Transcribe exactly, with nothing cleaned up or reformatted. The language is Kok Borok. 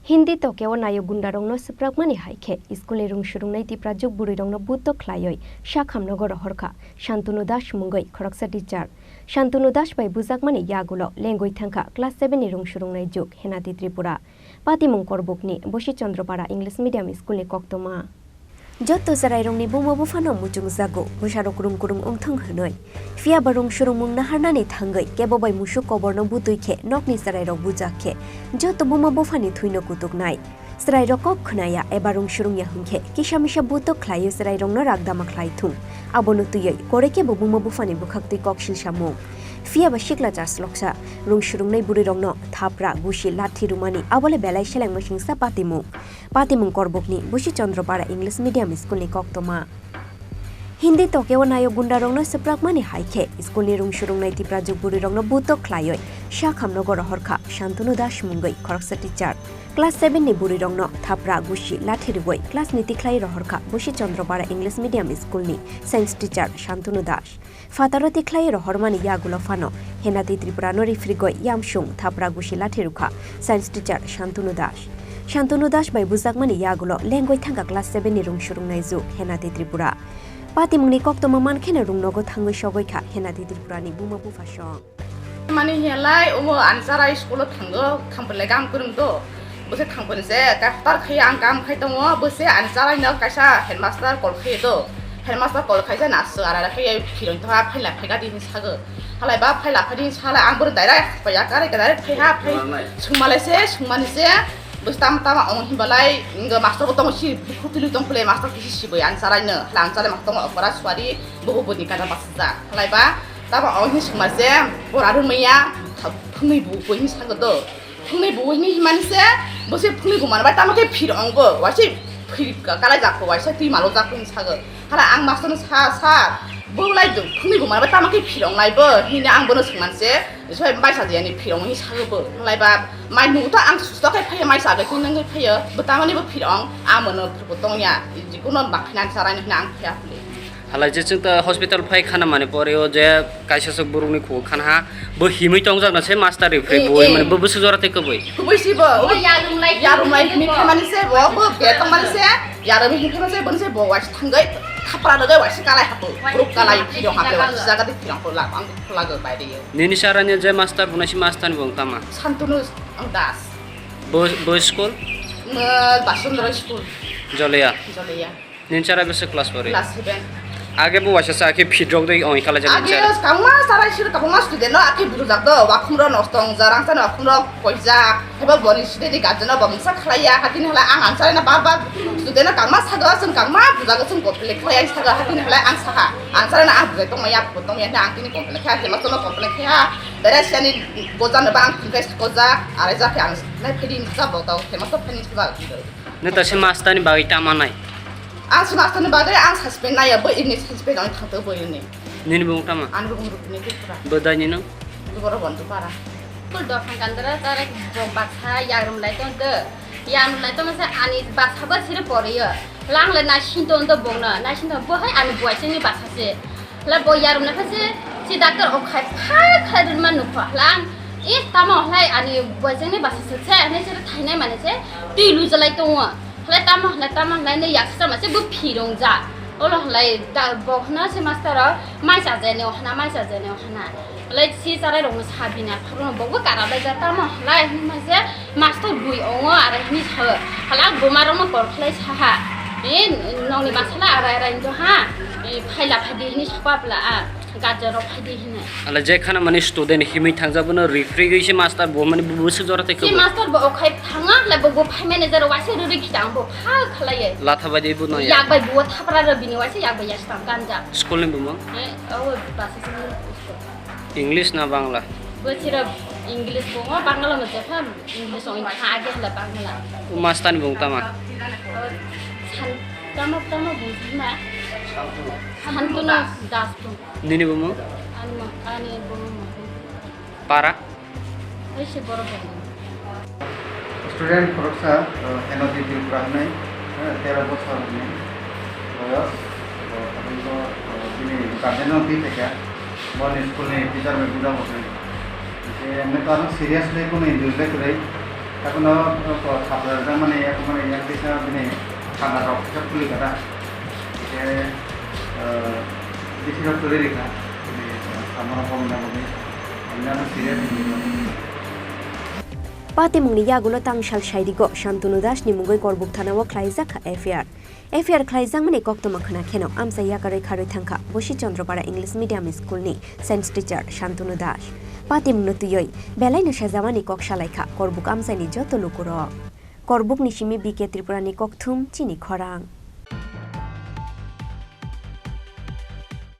Hindi tokeo nayo gundarokno swprakmani hai khe, school ni rwng swrwngnai Tiprajwk bwrwirokno buto khlaiwi sakhamno goro horkha Shantanu Das mungwi khoroksa teacher. Shantanu Das bai bujakmani yagulo lengwi thangkha class seven ni rwng swrwngnai jwk Henati Tripura. Patimung Korbukni Bosi Chandra Para English Medium School ni koktwma. Joto chwrairokni buma buphano muchungjago, bwsarok rwng kwrwng wngthwng hwnwi. Phiya ba rwng swrwngmung naharnani thangwi kebo bai musuk koborno butwi khe nokni chwrairok bujak khe joto buma buphani thwino kutuknai. Chwrairok kok khwnaya eba rwng swrwngya hwnkhe kisa misa buto khlaiwi chwrairokno rakdama khlai thung. Abono twiwi koroi kebo buma buphani bwkhaktwi kok silsamung. Phiya ba sikla chasloksa rwng swrwngnai bwrwirokno thapra, gusi, lathi rwmani abole belai selengma singsa patimung. Patimung Korbukni Bosi Chandra Para English Medium School ni koktwma. Hindi tokeo nayo gundarokno swprakmani hai khe, school ni rwng swrwngnai Tiprajwk bwrwirokno buto khlaiwi sakhamno goro horkha Shantanu Das mungwi khoroksa teacher. Class seven ni bwrwirokno thapra, gusi, lathi rwwi class ni tikhlai rohorkha Bosi Chandra Para English Medium School ni science teacher Shantanu Das. Phataro tikhlai rohormani yagulo phano Henati Tripura no rifrigwi yamsung thapra gusi lathi rwkha science teacher Shantanu Das. Shantanu Das bai bujakmani yagulo lengwi thangkha class seven ni rwng swrwngnai jwk Henati Tripura. Patimungni koktwma mankheno rwng nogo thangwi sogwi kha Henati Tripura ni buma bupha song. Mani hiya lai omo ani chara school o thango, thampilai gam kwrwng do. Bwse thangpani je kaftar khai ang kam khai tongo, bwse ani chara no kaisa headmaster call khai do. Headmaster call khai jani aswk ara ara khai phirong tongha phaila phaika di hinwi sago. Halai ba phaila phai di hinwi sala ang bwrwi direct phaiya kare kare phaiha phai sungmalai se sungmani se. Bwse tam tama ong hinbalai inga master bo tongo si bukhuk twilu tongphile master kisi sibui ang chara no. Hala ang chara master tongo okora suari bubu buni kada basajak. Halai ba Tamo o hini sima je bora rwmaya phungni bu hinwi sago do. Phungni bu hinwi himani se bo se phungni bu manbai tamo khe phir ong bo waisa phir kalai jak bo waisa twi malo jak hinwi sago. Hala ang master no sa sa bo lai do phungni bu manbai tamo khe phir ong lai bo hinwi ang bono sima se soi bai sa jani phir ong hinwi sago bo. Lai ba mai nu ta ang susto khai phaiya mai sa ga twi nang phaiya bo tamo ni bo phir ong amo no phir bo tong ya. Jikuno bakhinan sarai hinwi ang phaiya phuli. Halai je chwng ta hospital phai khana mani pore o je kaisa sok borokni khugo khana ha, bo himwi tongjak na se master rifrigwi, eh, mane bo bwswk jora tei kwbwi. Kwbwi si bo, o yarwng lai, yarwng lai himwi phaimani se bo, bo bia tongmani se, yarwng himwi phaimani se, boni se bo waisa thangwi thapra rwgwi waisa kalai hapo, borok kalai phirong hapo, waisa jaga de phirong hapo, lak ang khulago bai de. Nini sarani je master bunai si master ni bung tama? Santunu Das. Bo, bo school? Basundra school. Joleya. Joleya. Nini chara bwswk class pori? Class seven. Age bo waisa sa khe phirok dei ong khala jani chara. Age kangma chara sir kangma student no akhe burujak do, wakhum ro nosto ong ja, rang chani wakhum ro koijak. Hebo boni side di guardian no bamsa khlaiya, hatini hala ang ang chara na ba ba student no kangma sago, chwng kangma bujago, chwng complain khlaiya sago, hatini hala ang saha. Ang chara na ang bujai tongmaya, bo tongya, ang tini complain khlaiya, hema sono complain khlaiya. Dara siani bojan ba ang tungkai sakoja, arai ja khe ang nai phedi ni sa bo tau, hema so phedi ni sa. Neta se master ni bagwi tama nai? Ang se master ni bagwi ang suspend nai, bo ini suspend ang thangto bo ini. Nini bung tama? Ani bung Rukmini Tripura. Bo dai ni nang? Bo ro Bondu para. Kul do phang kandra tare bo baksa yarum lai ton de. Yarum lai ton se ani baksa ba sire poriyo. Lang le na sinto ndo bung na, na sinto bo hai ani buai sini baksa se. La bo yarum na phase si doctor o khai pha khai dun ma nukho. Lang e tamo lai ani buai sini baksa se se ne sire thainai mane se tui lu jalai tongo. Hlai tamo hlai tamo hlai ne yaksa ma se bo phirong ja. Olo hlai da bo hna se master o mai sa je ne o hna mai sa je ne o hna. Hlai si charai rong sa bina pharo bo bo kara bai ja tamo hlai hwn ma se master bui ongo ara hini sa. Hala bo ma rong no kor khlai sa ha. E nong ni masala ara ara injo ha. E phaila phadi hini sa pa pla a. Gajar rok phai di hino. Ala je khana mani student himwi thangjak bono rifrigwi se master bo mani bwswk jora tei kwbwi. Si master bo okhai thanga le bo bo phai manager waisa rwrwi khita ang bo pha khalai. Latha bai di bo no ya. Yak bai bo thapra rw bini waisa yak bai ya stang ganja. School ni bumung? Eh, oh, basa school. English na Bangla? Bo sira English bo ngo Bangla mo je pha English ong kha age la Bangla. O master ni bung tama? Oh, san tama tama bung ma. Santuna Das bung. Nini bumung? Ani ma-, ani bumung ma. Para? Oi se borok bumung. Student khoroksa, uh, Henoti Tripura hinwi, uh, tero bochor ni boyos, uh, aboni, uh, bini guardian no twi phaikha, boni school ni teacher bai buja bo khe. Hingke nokar seriously kunu injury le kwrwi. Abono, o, thapra rwjakmani, abo mani yang kisa bini thanda rok kisa phuli kha da. Khe, o, bithi rok kwrwi rikha. Bini, o, thapma rok bomna bomni. Ani ano serious ni. Patimungni yagulo tangsal sairigo Shantanu Das ni mungwi Korbuk thana o khlaijak kha F I R. F I R khlaijakmani koktwma khwna kheno amchai yakarwi kharwi thangkha Bosi Chandra Para English Medium School ni Science Teacher Shantanu Das. Patimungno twiwi belaino sajamani kok salaikha Korbuk amchaini joto lukurok. Korbukni simi B K Tripura ni kokthum chini khorang.